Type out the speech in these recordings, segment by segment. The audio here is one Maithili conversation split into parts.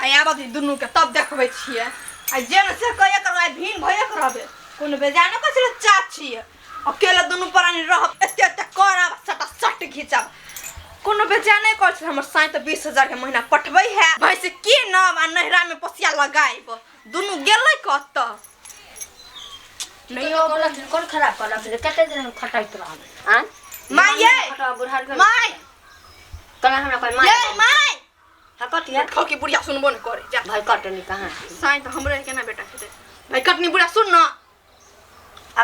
आ आबऽ दी दुनू के तब देखबै छियै आ जे ने से कहिए करबै आइ भिन भइए के रहबै कोनो बेजा नहि कहै छलै चाची अकेले दुनू प्राणी रहब एते एते करब सटा सट घिचब कोनो बेजा नहि कहै छलै हमर साँइ तऽ 20,000 के महीना पठबै है भैंस कीनब आ नैहरामे पोसिया लगायब दुनू गेलै कतऽ नहीं हो कोन खराब करलक रे कते दिन हम खटैत रहब आँ माय ये बुढ़ार के माय कला हमरा कोई माय ये माय हाँ कथी है खो की बुढ़िया सुनबो नहि करे जा भाई कटनी कहाँ साँइ तऽ हमरे केना बेटा खेतै भाई कटनी बुढ़िया सुन न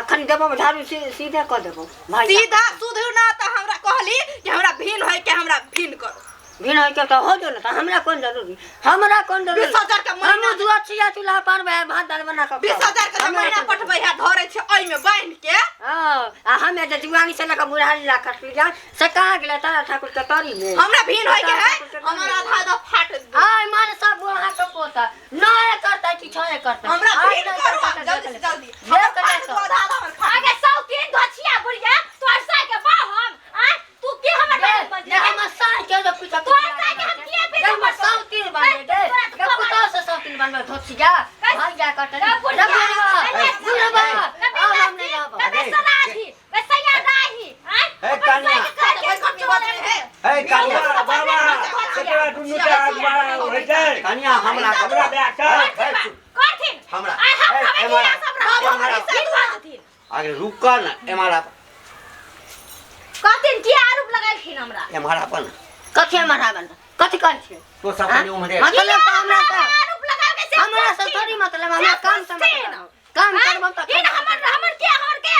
अखन देबो झाड़ू सीधे कऽ देबो भाई सीधा सुधू ना तऽ हमरा कहली कि हमरा भिन होय के हमरा भिन करो भिन होय के तऽ हो जो ना तऽ हमरा कोन जरूरी हमरा कोन जरूरी 20,000 के महीना हम दुआ छिया चूल्हा पर में भात दाल बना कऽ 20,000 के जे हमरा महीना कोन पठबै है धरै छै ओहिमे बान्हि के हाँ आ हमे जे जुआनी से लऽ कऽ बुढ़ारी ला खटली जा से कहाँ गेलै तारा ठाकुर के तरी में हमरा भिन होय के है तारा ठाकुर के तरी हमर में। आधा आधा फाट आय मान सब बुढ़ा के पोता नय करतै किछो नहि करतै हमरा आय भिन नहि करू करतै, जल्दी से देख जल्दी ले। हमरा देख ले फाट सब। दू आधा आधा हमर फाट आगे सौतीन धोछिया बुढ़िया तोहर साय के बा हम आ तू के हमर दे, बारे में दे हमर साय के जो पीछा तोहर साय के हम किया दे हमर सौतीन बनबे दे तोरा दे तऽ पुतोह से सौतीन बनबे धोछिया भाग जा कटनी तब बुढ़िया, दे बुढ़वा अरे बुढ़वा तबे आब हम नहि नाची, रहब तबे सराही, बे सैया राही, आँय? ए, अपन कनिया। साय के घर के कटनी बात है ए कनिया बाबा केकरा दुनू के अगुआ होइ छै कनिया हमरा हमरा बियाह कर ए, चुप। करथिन। हमरा आँय, हम ए, कहबै कि एम्हर इएह सब रहब, एम्हर हमर आ। हिस्सा दुआ देथिन। अरे रुक न एम्हर आ कहथिन की आरोप लगेलखिन हमरा एम्हर अपन कथी हमर आबल कथी कहै छियै तो सब आँय? कनि उम्हरे मतलब तऽ हमरा से आरोप लगाके से हमरा से थोड़ी मतलब हमरा काम से मतलब काम आँय? करबम तऽ इन हमर हमर के हमर के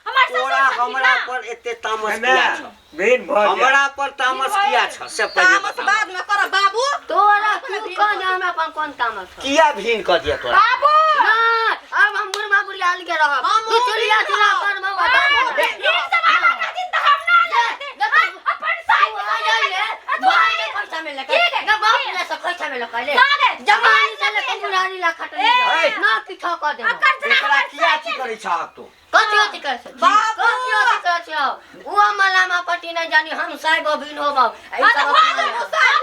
हमर ससुर तोरा छथिन हमरा ना। पर एते तामस एमे किया छ भिन भऽ जाय हमरा पर तामस किया छ से पहिले तामस बताउ। बाद में करब बाबू तोरा तू कह जे हमरा अपन कोन काम छौ किया भीन कऽ दिया तोरा बाबू नहि आब हम बुढ़वा बुढ़िया अलगे रहब हम दू चुलिया चूल्हा पर में इन सब आला रहथिन तऽ हम ना रहते देखो, अपन साय तू आ जाइए बाप के पैसा में लेके ठीक है, ना बाप ठीक है। ले से पैसा में लेके ले का गे? जवानी से लेके बुढ़ारी ला खटनी ए। ना किछो कह देबो एकरा किया अथी करै छह तू कथी अथी करै छै बाबू। कथी अथी करै छै ओ मलामा पट्टी नहि जानी हम साहेब अभिन होब हाँ तऽ भऽ जाउ, हाँ,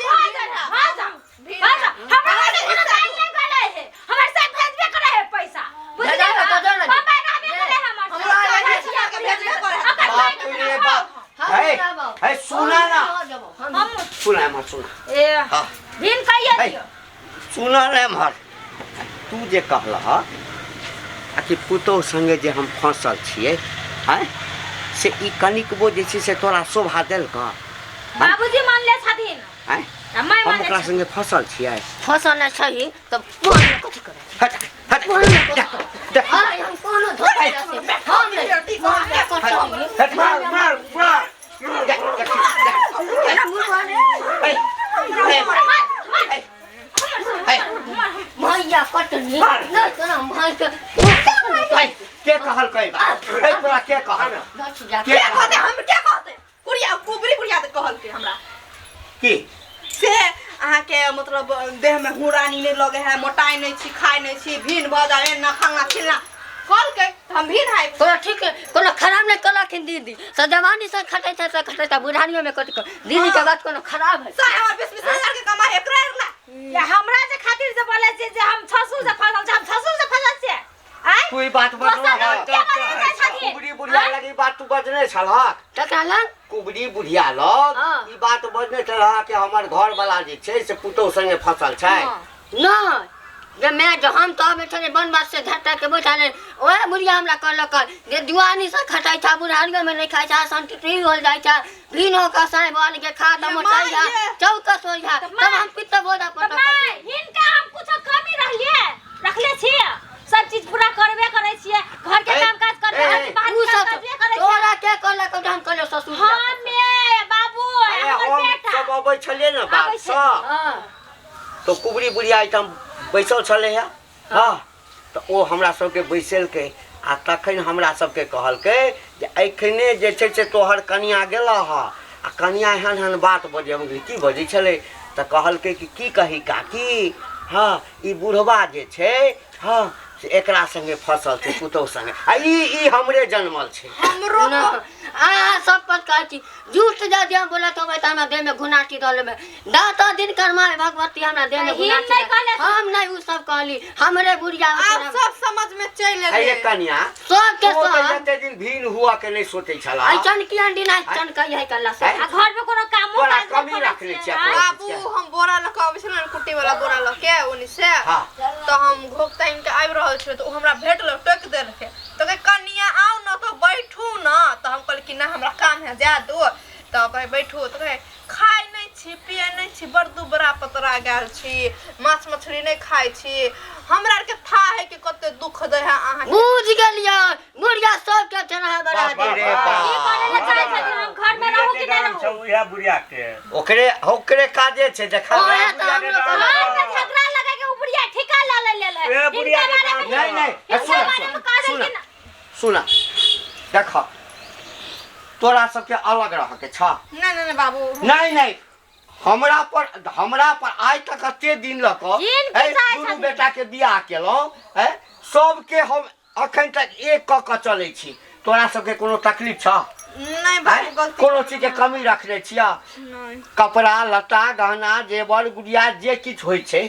भऽ जाउ, भऽ जाउ, भऽ जाउ। हमरा लग कोनो दान नहि गेलै हे। हमर साहेब भेजबे करै हे पैसा। बुझलियै भेजै ने? तऽ दे ने। बम्बई रहबे करै हे हमर हमरा साहेब। 20,000 के भेजबे करे है। ओकर बाप साहेब रे बाप हम हे रहब। हे सुना ना हम हम सुना एम्हर सुना ए हाँ भिन कहिए हे दियौ। सुना ने एम्हर तू जे कहलह आ कि पुतोह संगे जे हम फंसल छियै आँय से ई कनिकबो जे छै से तोरा शोभा देलकऽ आँय? बाबूजी मानले छथिन आँय आ माय हम मानले ओकरा छथिन। संगे फसल छियै फसल नहि सही तऽ बोल कथी करै हट हट बोल जा, जा। आइ हम कोनो धोखा से हम नहि हम हट मार मार मार जा, जा, जा। हे, हे, हे, हे, भैया कटनी नहि तोरा माय के हे, के कहलकै बात हे तोरा के कहल दस के के कहते हम के कहते कुड़िया कुबरी कुड़िया तऽ कहलकै हमरा की से अहाँके मतलब देहमे हुरानी नहि लगे है मोटाइ नहि छी खाइ नहि छी भिन भऽ जाए एना फलना चिलना कहलकै तऽ हम भिन है कोनो ठीक कोनो खराब नहि कहलखिन दीदी से जवानी से खटै छै से खटै छै बुढ़ानियोमे कटि कऽ दीदी के बात कोनो खराब है साहब हमर 20-20 हजार के कमाइ एकरा एकरा या हमरा जे खातिर जे बोले छै जे हम ससुर से फसल छै हम ससुर से फसल छियै आँय तू ई बात बजलह दोसर लोग के बनेने छथिन कुबरी बुढ़िया लग ई बात तू बजने छलहक ककरा लग कुबरी बुढ़िया लग हाँ। ई बात बजने छलहक कि हमर घर वाला जे छै से पुतोह संगे फसल छै नहि जे मैं जो हम तो अबै छलै बनवास से झट्टा के बैठा ले ओएह बुढ़िया हमरा कहलक जे जुआनी से खटाइ छा बुढ़ानियो में नहीं खाइ छा संतुष्टि हो जाइ छा भिन हो के साँय बन के खा त ये मोटाइ माँ छा ये। चौकस हो जा तऽ तब माँ- हम पित्त बोझा तऽ पटक माय हिनका हम कुछो कमी रहलियै रखले छियै सब चीज पूरा करबे करै छियै घर के ए, काम काज करबे ए, करै छियै बाहर उ के काम सब काज करै छियै तोरा के कहलक जे हम कहलियै ससुर हम ये बाबू अरे हमर हम बेटा सब अबै छलियै ने आबै बात छै। सँ हां तऽ कुबरी बुढ़िया एहिठाम बैसल छलै हे हँ तऽ ओ हमरा सबके बैसेलकै आ तखन हमरा सबके कहलकै जे एखने जे छै से तोहर कनिया गेलह हँ आ कनिया एहन एहन बात बजै हम कहलियै, की बजै छलै तऽ कहलकै कि की कही काकी हँ ई बुढ़वा जे छै हँ से एकरा संगे फसल छै पुतहु संगे आ ई ई हमरे जनमल छै। हमरो ना, अहाँ सब पर कहै छी झूठ जदि हम बोलत होबै तऽ हमरा देहमे घुनाटी दऽ लेबै दाता दिन कर्मा भगवती हमरा देहमे हिम घुनाटी नहि दऽ- कहले हम नहि उ सब कहली हमरे बुढ़िया आब सब समझ में चलि आ ये एलै। कनिया सबके तो तऽ सब जते दिन भीन हुआ के नहि सोचै छला। ऐसन किया दिन ऐसन कही है कल्ला से हैं? आ घर में कोनो कामो तोरा काज नहि कमी करै रखने छियै, छियै आँय? अपना। बाबू हम बोरा लऽ कऽ अबै छलहुँ ने, कुट्टी वाला बोरा लऽ के ओनी से। हाँ। तऽ हम घोघ तानि के आबि रहल छलहुँ तऽ ओ हमरा भेटल टोकि देलकै तऽ कहै कनिया आउ ने तऽ बैठू ने। तऽ हम कहलियै कि नहि हमरा काम है जाय दो। तऽ कहै बैठू। तऽ कहै खाइ नहि छी पियै नहि छी बड़ दुबरा पतरा गेल छी माछ मछली नहि खाइ छी हमरा आरके था है कि कते दुख दै है अहाँके। बुझ गेलियै बुढ़िया सबके चेहरा बड़ा बाप रे की बाप। करै लए चाहै छथिन हम घर में रहू कि नहि रहू? उएह बुढ़िया के ओकरे ओकरे काजे छै देखा। ओहे तऽ हमरो घर में झगड़ा लगा के उ बुढ़िया ठिका लऽ ले ले ए, बुढ़िया के काम नहीं नहीं हिनका सुन बारे में कह सुन देलखिन। सुन देख तोरा सबके अलग रह के छ। नहि नहि नहि बाबू नहीं नहीं हमरा पर आइ तक एते दिन लऽ कऽ हिनके चाहै दुनू छथिन। बेटा के बियाह केलहुँ हैं सबके हम अखन तक एक कऽ कऽ चलै छी। तोरा सबके कोनो तकलीफ छ? नहि बाबू गलती कोनो चीज के कमी रखने छियै? नहि। कपड़ा लत्ता गहना जेवर गुड़िया जे किछु होइ छै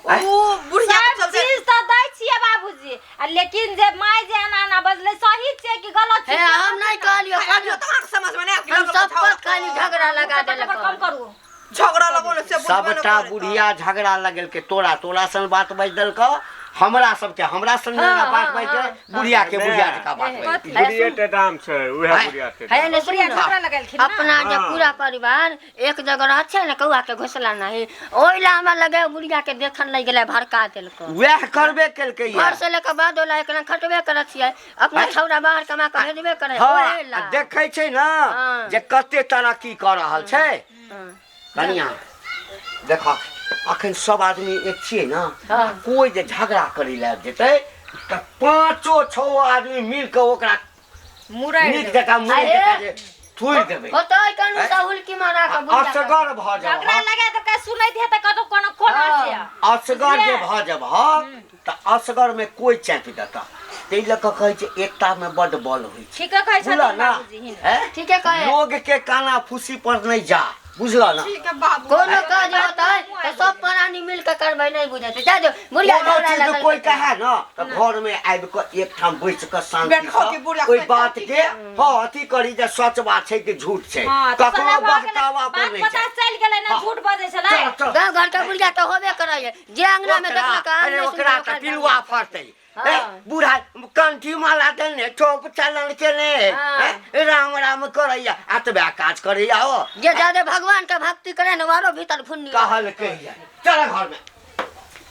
ओ बुढ़िया के सब चलते चीज तऽ दै छियै बाबूजी आ लेकिन जे माय जे एना एना बजलै सही छियै कि गलत हे छियै? हम नहीं कहलियो अभी तऽ अहाँके समझ में नहि आबि हम गेल, सब पर खाली झगड़ा लगा फटाफट देलक कम करू। झगड़ा लगो ने से बुझबे ने सबटा करै तऽ। बुढ़िया झगड़ा लगेलकै तोरा तोरा सन बात बाजि देलकौ हमरा सबके हमरा सन हाँ, बात हाँ, बाजि हाँ, देलकै बुढ़िया के बुढ़िया जकाँ बात बाजि देलकै। बुढ़िए के दाम छै उएह बुढ़िया के है ने बुढ़िया सुन झगड़ा लगेलखिन ना। अपना जे हाँ। पूरा परिवार एक जगह रह छै ने कौआ के घोसला नहीं ओहि ला हमरा लगे बुढ़िया के देखल नहीं गेलै भड़का देलको। वएह करबे केलकै घर से लेके बाद होला एकरा खटबे करै छियै अपना छौड़ा बाहर कमा के भेजबे करै हाँ ओहे ला। आ देखै छै ने हाँ। जे कते तरक्की कऽ रहल छै। हाँ। कनिया देख अखन सब आदमी एक छियै ने हाँ। कोई जे झगड़ा करै लए आबि जेतै तऽ पाँचो छओ आदमी मिल कऽ ओकरा मुरैड़ नीक देबै। जकाँ मुड़ि अरे। जकाँ जे थोड़ि देबै। होतै कनु हैं? सहुलकी मारा के बुढ़िया के। असगर भऽ झगड़ा जेबह लगा तऽ कहे सुनैत हेतै कतौ कोनो कोना हाँ। से। असगर जे भऽ जेबह तऽ असगर में कोई चापि देता ताहि लऽ कऽ कहै छै एकता में बड्ड बल होइ छै। ठीके कहै बुझल छथिन ना? बाबूजी हिन। हैं? ठीके कहै। लोग के काना फूसी पर नहीं जा बुझल ना? ठीक है बाबू। कोनो काज होतै तऽ सब प्राणी मिल के करबै नहीं बुझै छै जा जो बुढ़िया कोनो झगड़ा चीज लगल कोई कहे ना तऽ घर में आबि कऽ एकठाम बैस कऽ शांति बैठो सँ कि बुढ़िया ओहि कोई बात ठीक के हाँ अथी करी जे सच बात छै कि झूठ छै। हाँ, तऽ ककरो सदा भऽ गेलै, बहकावा पर बात नहीं पता छै। चलि गेलै ना हाँ। झूठ बजै छलै। चल चल गाँव घर के बुढ़िया तऽ होबे करै है जे अंगना में ओकरा देखलक आम अरे नहि ओकरा सुनलक, तऽ ओकरा पिलुआ फड़तै। हाँ। ए, बूढ़ा कंठी माला देने ठोप चलन केने हाँ। ए, राम राम करैया एतबे काज करैया हो। जे ज्यादा भगवान के भक्ति करे ने वारो भीतर फुन्नी कहलकै चल घर में।